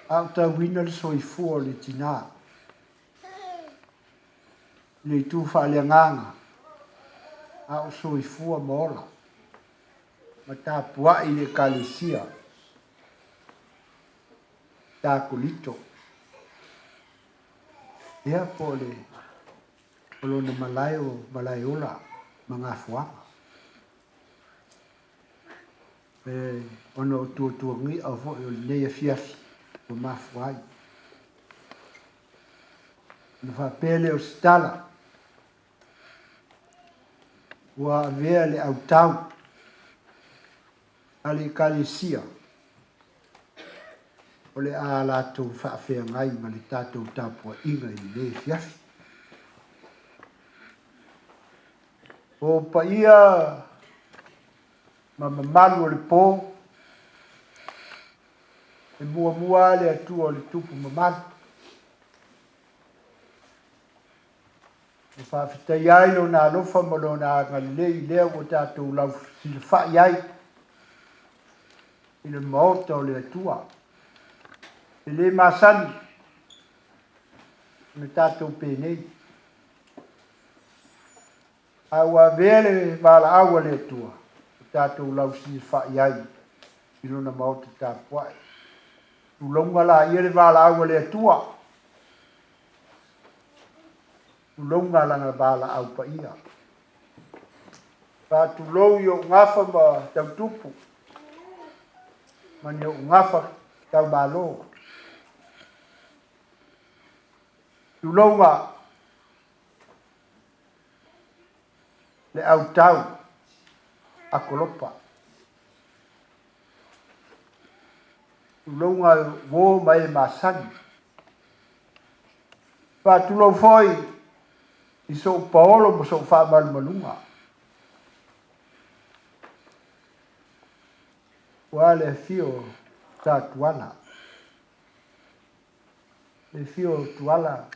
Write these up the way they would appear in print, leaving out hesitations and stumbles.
Aotauina le soifua o le tinā i le itu faaleagaga, a o soifua ma ola ma tapuai i le Ekalesia Takolito. Ia, po o le o lona malae o Malaeola ma Gafoaga. E, ona o tuatuagia foi o lenei afiafi ua mafua ai. Ona faapea lea o se tala, ua avea le autau a le Ekalesia o le a latou faafeagai ma le tatou tapuaiga i lenei afiafi. O paia ma mamalu o le po, e muamua lava le Atua o le Tupu mamalu. E faafetaia ai Lona alofa ma Lona agalelei lea ua tatou lausilafai ai i le maota o le Atua. E le masani ona tatou penei, a ua avea le valaau a le Atua ua tatou lausilafai ai i Lona maota tapuai. Tulouna laia le valaau a le Atua. Tulouna lana valaau paia. Faatulou i ou gafa ma tautupu, ma ni ou gafa taumalo. Tulouna le autau a Kolopa. Tulouna uo ma e masani. Faatulou foi i sou paolo ma sou faamalumaluga. Ua le afio o Sa Tuala. Le afio o Tuala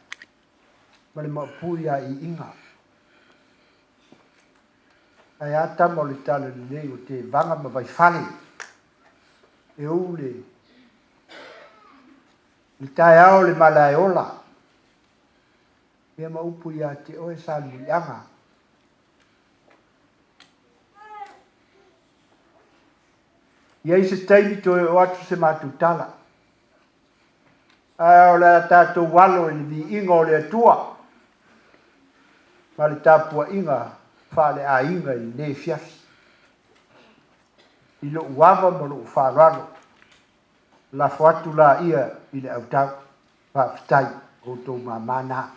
ma le Maopu ia Iiga. Ae a tama o le Talalelei o Tevaga ma Vaifale e ou le le taeao o le malaeola ia ma upu ia te oe Salemuliaga. I ai se taimi toe oo atu se matou tala. Ae o le a tatou alo i le viiga o le Atua ma le tapuaiga faaleaiga i lenei afiafi. I lou ava ma lou faaaloalo, lafo atu laia i le autau. Faafetai, o outou mama na.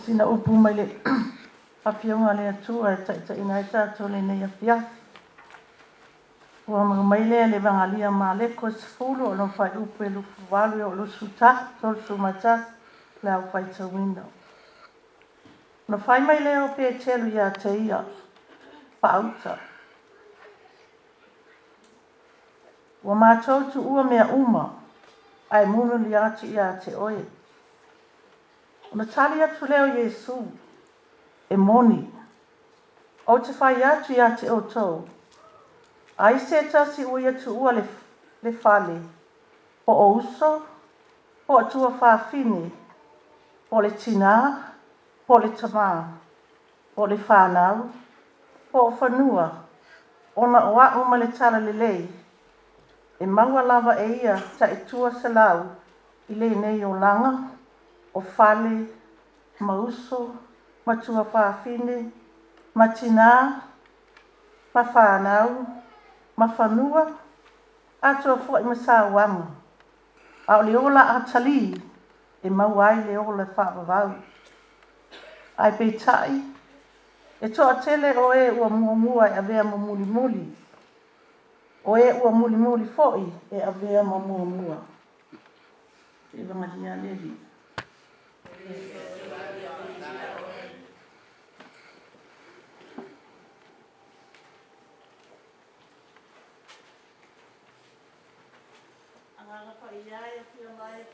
Sina upu mai le Afioga a le Atua e taitaiina ai tatou i lenei afiafi. Ua mau mai lea i le Evagalia a Maleko e 10 o lona faaiupu e 28 e oo i le 31 le au faitauina. Ona fai mai lea o Peteru ia te ia, Faauta, ua matou tuua mea uma, ae mulimuli atu ia te oe. Ona tali atu lea o Iesu, E moni, ou te fai atu ia te outou, ai se tasi ua ia tuua le fale, po o uso, po o tuafafine, po o le tinā, po o le tamā, po o le fanau, po o fanua, ona o a'u ma le Talalelei, e maua lava e ia ta'itua selau i lenei olaga, o fale, ma uso, ma tuafafine, ma tinā, ma fanau, ma fanua, atoa fo'i ma sauaga, a o le ola atalī e maua ai le ola faavavau. Ae peitai, e toatele o e ua muamua e avea ma mulimuli, o e ua mulimuli foi e avea ma muamua. Evagalia a le Alii. Agaga Paia e afio mai e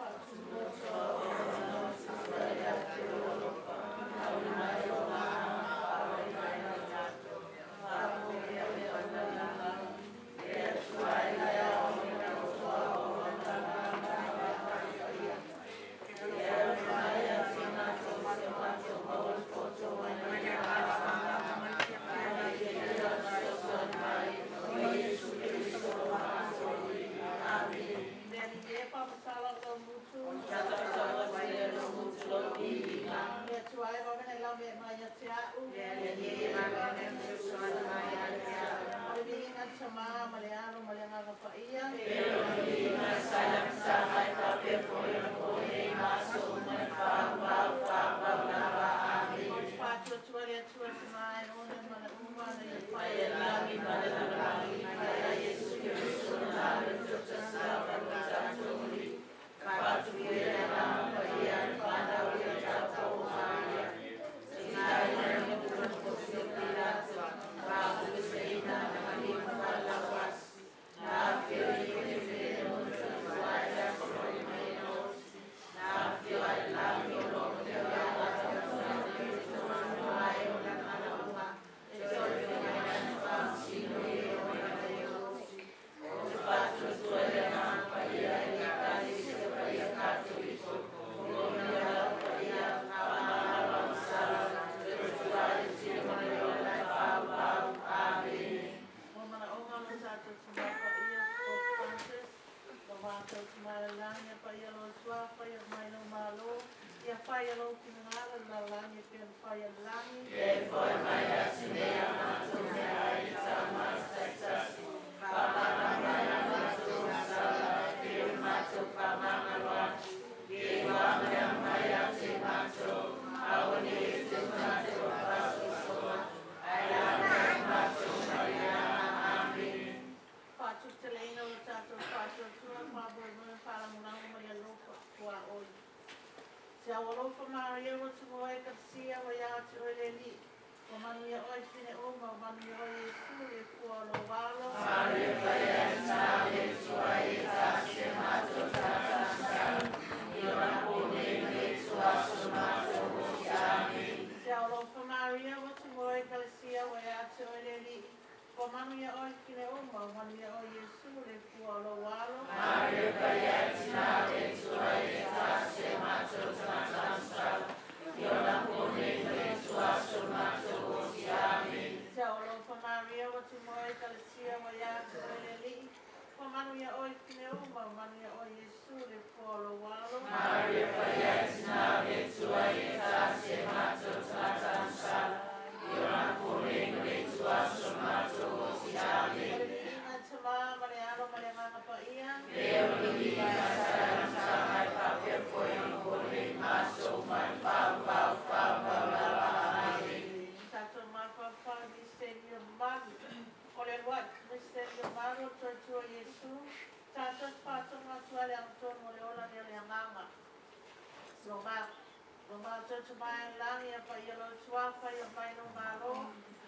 Misitelio mamalu o le Toeatua Iesu, tatou te faatonuga atu ai le agatonu o le ola lea o le agaga. Lo matou Tama i le lagi, ia paia lou suafa, ia mai lou Malo,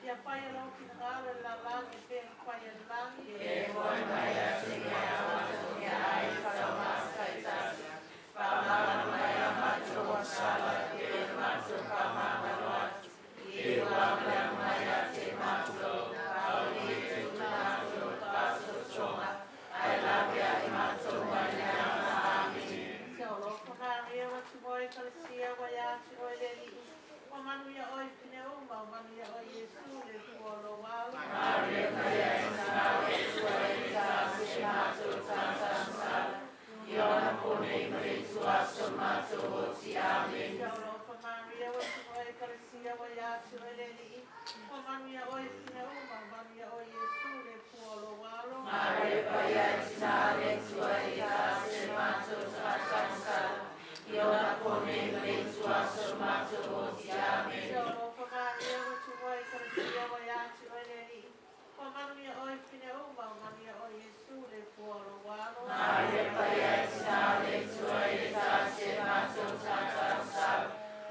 ia faia lou finagalo i le lalolagi e pei ona faia i le lagi. E foi mai ia te ia a matou meaai i taumafa taitasi, faamagalo mai a matou agasala e pei ona matou faamagalo atu i e ua ameaga mai ia te matou, aua ne i tuuina matou i le faasoasoaga, ae laveai matou mai le aga. Amene. Se alofa Maria ua tumoe Ekalesia ua ia te oe le Alii, ua manuia oe i fine uma, ua manuia oe Iesu le fua o lou alo. Maria Paia e Tina o le Atua e tasi se matou tagata agasala, i ona po nei ma le ituaso o matou oti. Amene. Se alofa Maria ua tumoe Ekalesia ua ia te oe le Alii, ua manuia oe i fine uma, ua manuia oe Iesu le fua o lou alo. Maria Paia e Tina o le Atua e tasi se matou tagata agasala, i ona po nei ma le ituaso o matou oti. Amene. Se alofa Maria ua tumoe Ekalesia ua ia te oe le Alii, ua manuia oe i fine uma, ua manuia oe Iesu le fua o lou alo. Maria Paia e Tina o le Atua e tasi se matou tagata agasala,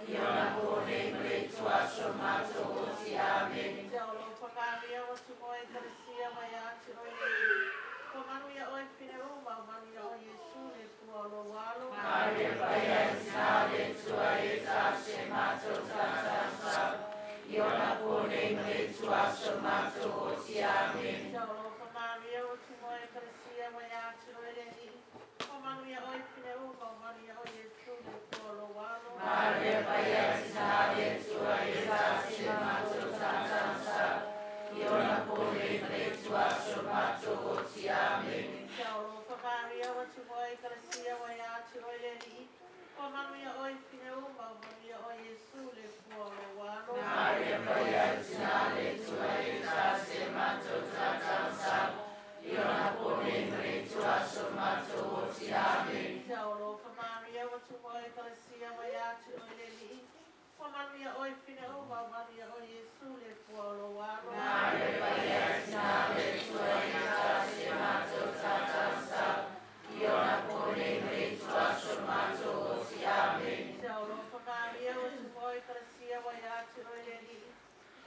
i ona po nei ma le ituaso o matou oti. Amene. Se alofa Maria ua tumoe Ekalesia ua ia te oe le Alii, ua manuia oe i fine uma, ua manuia oe Iesu le fua o lou alo. Maria Paia e Tina o le Atua e tasi se matou tagata agasala, i ona po nei ma le ituaso o matou oti. Amene. Se alofa Maria ua tumoe Ekalesia ua ia te oe le Alii, ua manuia oe i fine uma, ua manuia oe Iesu le fua o lou alo. Maria Paia e Tina o le Atua e tasi se matou tagata agasala, i ona po nei ma le ituaso o matou oti. Amene. Se alofa Maria ua tumoe Ekalesia ua ia te oe le Alii, ua manuia oe i fine uma, ua manuia oe Iesu le fua o lou alo. Maria Paia e Tina o le Atua e tasi se matou tagata agasala, i ona po nei ma le ituaso o matou oti. Amene. Se alofa Maria ua tumoe Ekalesia ua ia te oe le Alii, ua manuia oe i fine uma, ua manuia oe Iesu le fua o lou alo. Maria Paia e Tina o le Atua e tasi se matou tagata agasala, i ona po nei ma le ituaso o matou oti. Amene. Se alofa Maria ua tumoe Ekalesia ua ia te oe le Alii,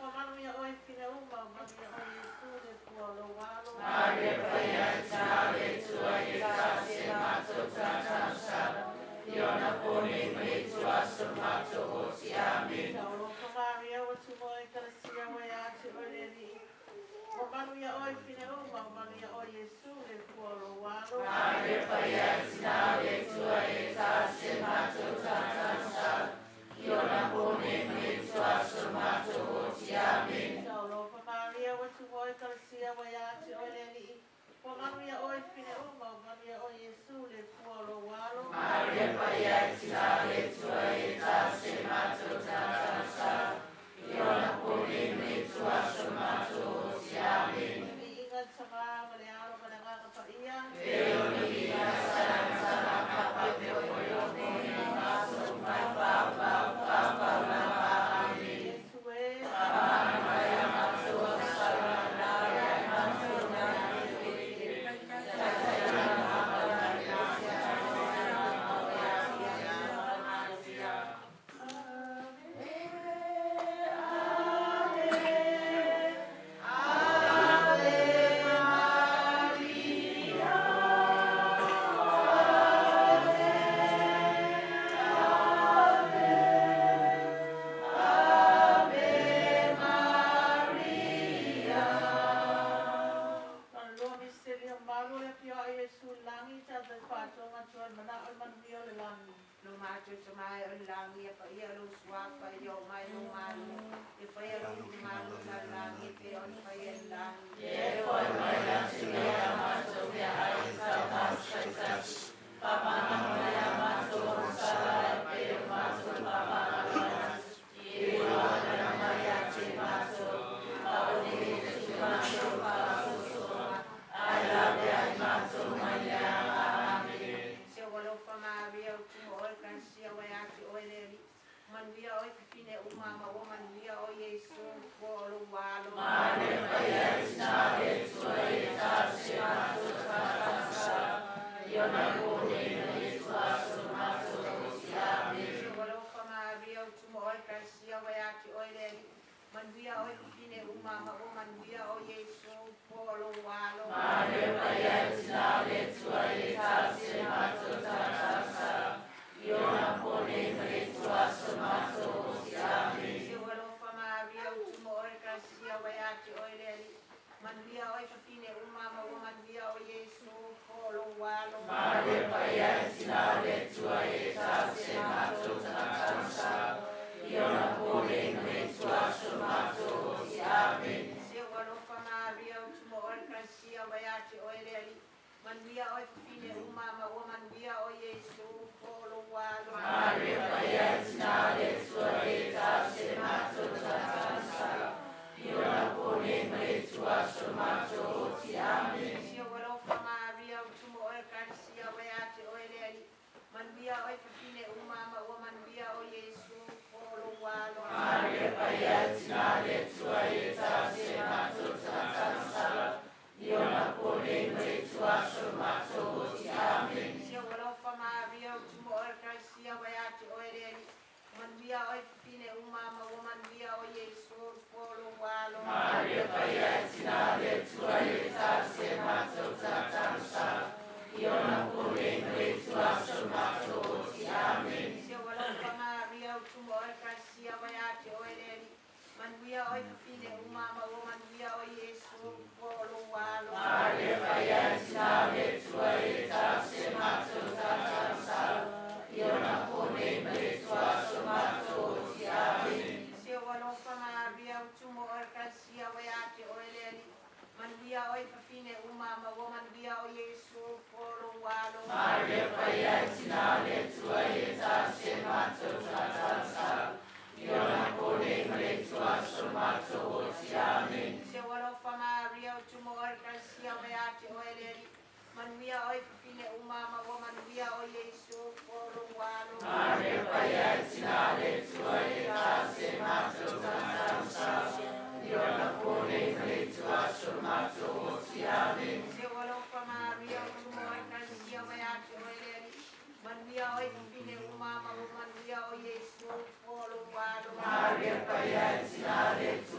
ua manuia oe i fine uma, ua manuia oe Iesu le fua o lou alo. Maria Paia e Tina o le Atua e tasi se matou tagata agasala, i ona po nei ma le ituaso o matou oti. Amene. Se alofa Maria ua tumoe Ekalesia ua ia te oe le Alii, ua manuia oe i fine uma, ua manuia oe Iesu le fua o lou alo. Maria Paia e Tina o le Atua e tasi se matou tagata agasala, i ona po nei ma le ituaso o matou oti. Amene. Se alofa Maria ua tumoe Ekalesia ua ia te oe le Alii, ua manuia oe i fine uma, ua manuia oe Iesu le fua o lou alo. Maria Paia e Tina o le Atua e tasi se matou tagata agasala, i ona po nei ma le ituaso o matou oti. Amene. Viiga i le Tama ma le Alo ma le Agaga Paia. E ona viiga sana sana faapea foi o nei ma aso mai paopao paopao lava. Amene. Iesu e. Faamagalo mai a matou agasala, laveai matou mai le Ave, Ave, Lona lua misitelio mamalu o le afioa'i o Iesu i le lagi, tatou faatoga atu ai le manao i le manuia o le lagi. Lo matou Tama e o le lagi, ia paia lou suafa, ia oo mai lou Malo, ia faia lou finagalo i lalolagi e pei ona faia i le lagi. E foi mai ia te ia a matou meaai i taumafa taitasi, faamagalo mai a matou agasala e pei ona matou faamagalo atu i e ua ameaga mai ia te matou, aua ne i tuuina matou i le faasoasoaga, ae laveai matou mai le aga. Amene. Se ua alofa Maria ua tumo oe i Ekalesia ua ia te oe le Alii, manuia oe i fafine uma, ma ua manuia oe Iesu, fua o lou alo. Maria Paia e Tina o le uma ma ua manuia o Iesu po o lou alo. Maria Paia e Tina o le Atua ia tausi e matou tagata mausala, i ona po nei ma le ituaso o matou oti. Amene. Se ua alofa Maria ua tumo oe le Ekalesia ua ia te oe le Alii. Manuia oe fafine uma ma ua manuia o Iesu po o lou alo. Maria Paia e Tina o le Atua ia tausi e matou tagata mausala, i ona po nei ma le ituaso o matou oti. Amene. Se ua alofa Maria ua tumo oe le Ekalesia ua ia te oe le Alii. Manuia oe fafine uma ma ua manuia o Iesu po o lou alo. Maria Paia e Tina o le Atua ia tausi e matou tagata mausala, i ona po nei ma le ituaso o matou oti. Amene. Se ua alofa Maria ua tumo oe le Ekalesia ua ia te oe le Alii. Manuia oe fafine uma ma ua manuia o Iesu po o lou alo. Maria Paia e Tina o le Atua ia tausi e matou tagata mausala, i ona po nei ma le ituaso o matou oti. Amene. Se ua alofa Maria ua tumo oe le Ekalesia ua ia te oe le Alii. Manuia oe fafine uma ma ua manuia o Iesu po o lou alo. Maria Paia e Tina o le Atua ia tausi e matou tagata mausala, i ona po nei ma le ituaso o matou oti. Amene. Se ua alofa Maria ua tumo oe le Ekalesia ua ia te oe le Alii. Manuia oe fafine uma ma ua manuia o Iesu po o lou alo. Maria Paia e Tina o le Atua ia tausi e matou tagata mausala, i ona po nei ma le ituaso o matou oti. Amene. Se ua alofa Maria ua tumo oe le Ekalesia ua ia te oe le Alii. Manuia oe fafine uma ma ua manuia o Iesu po o lou alo. Maria Paia e Tina o le Atua ia tausi e matou tagata mausala, i ona po nei ma le ituaso o matou oti. Amene. Se ua alofa Maria ua tumo oe le Ekalesia ua ia te oe le Alii. Manuia oe fafine uma ma ua manuia o Iesu po o lou alo. Maria Paia e Tina o le Atua ia tausi e matou tagata mausala, i ona po nei ma le ituaso o matou oti. Amene. Se ua alofa Maria ua tumo oe le Ekalesia ua ia te oe le Alii. Manuia oe fafine uma ma ua manuia o Iesu po o lou alo. Maria Paia e Tina o le Atua